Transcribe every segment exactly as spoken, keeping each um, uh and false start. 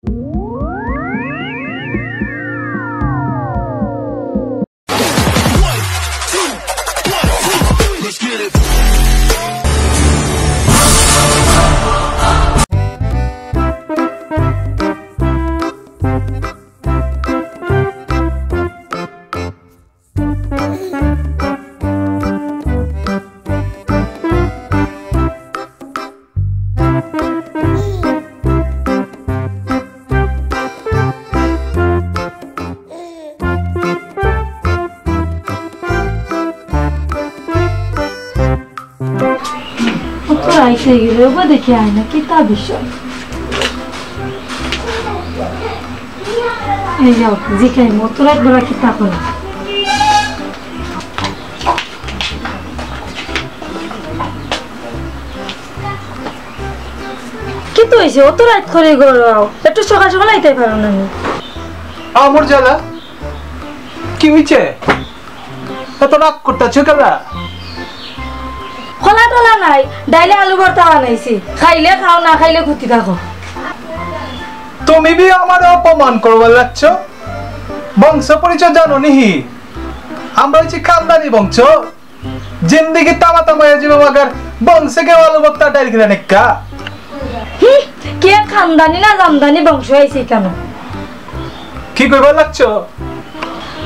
অত রাইত অই গেল, ওগো দেখি আয় না, কিতা বিষয়? এই যাও, জিকাই, অত রাইত বেলা কিতা করে? কিতা অইছে? অত রাইত করি ঘরো আও, একটু সকাল সকাল আইতায় পারো না নি? আমার জ্বালা, কি অইছে? এত রাগ করতাছো কেলা? খোলা টোলা নাই, ডাইলে আলু ভর্তা বানাইছি। খাইলে খাও, না খাইলে ঘুতি থাকো। তুমি বি আমারে অপমান করবার লাগছো? বংশ পরিচয় জানো নিহি? আমরা অইছি খানদানি বংশ। জিন্দেগি তামা তামা অইয়া যাইবো, মাগার বংশে কেউ আলু ভর্তা ডাইল খেলে নিক্কা? হুম, কে খানদানি না জামদানি বংশ আইছে কেন? কি কইবার লাগছো?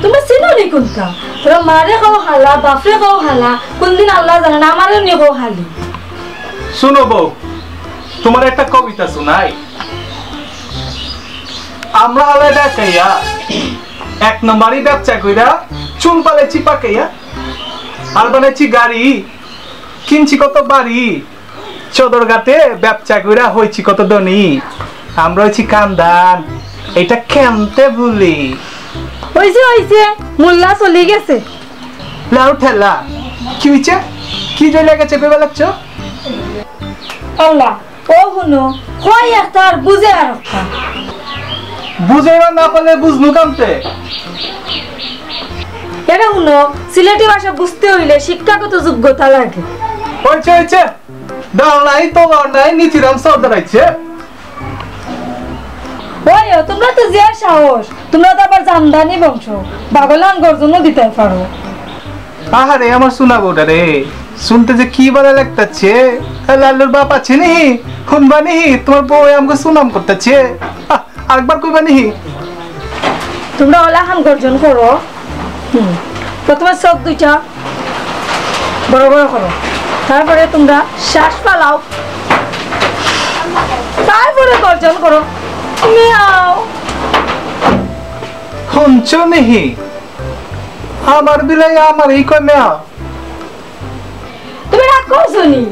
তোমরা চিনো নি কুনটা? তোরা মারে কও হালা, বাপরে কও হালা, কুনদিন আল্লাহ জানে না, আমারেও নি কও হালি। শুনো বউ, তোমার একটা কবিতা শুনাই। আমরা হালা ডাকাইয়া, এক নম্বরই ব্যবসা কইরা, চুল পালাইছি পাকাইয়া, আর বানাইছি গাড়ি, কিনছি কত বাড়ি, সদরঘাটে ব্যবসা কইরা হইছি কত ধনী। আমরা হইছি খানদান, এটা খেমতে ভুলি। হইছে, হইছে, মোল্লা চলি গেছে। লাউ ঠেলা, কি হইছে? কি জইলা গেছে কইবা লাগছো? আল্লাহ, ও হুনো, কই একটা আর বুঝে আর একটা। বুঝাইবা না পারলে বুঝমু কামতে। এরে হুনো, সিলেটি ভাষা বুঝতে হইলে শিক্ষাগত যোগ্যতা লাগে। হইছে, হইছে। ডাল নাই, তলোয়ার নাই, নিথিরাম সর্দার আইছে। ওই, ও, তোমরা তো যে সাহস, তোমরা তো আবার জামদানি বংশ, বাগলান গর্জনও দিতে পারো। আহারে, আমার সোনা বউটা রে, শুনতে যে কি ভালা লাগতাছে। এ, লাল্লুর বাপ আছে নি? হুনবা নি? তোমার বউ আমাকে সুনাম করতাছে। আহ, আরেকবার কইবা নি? তোমরা অলাখান গর্জন করো। হুম। প্রথমে চোখ দুইটা বড় বড় করো, তারপরে তোমরা শ্বাস ফালাও, তারপরে গর্জন করো। মিয়াও। হুনছো নিহি? আমার বিলাই আমারেই কয় মিয়াও। তুমি রাগ করছো নি?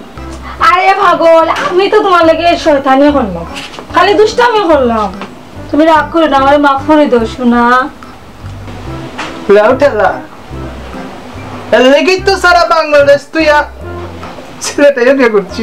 আরে পাগল, আমি তো তোমার লগে শয়তানি করলাম, খালি দুষ্টামি করলাম। তুমি রাগ করো না, আমারে মাফ করে দাও সোনা। লাউ ঠেলা। এর লেগেই তো সারা বাংলাদেশ তুই আ-, সিলেটে বিয়ে করছি।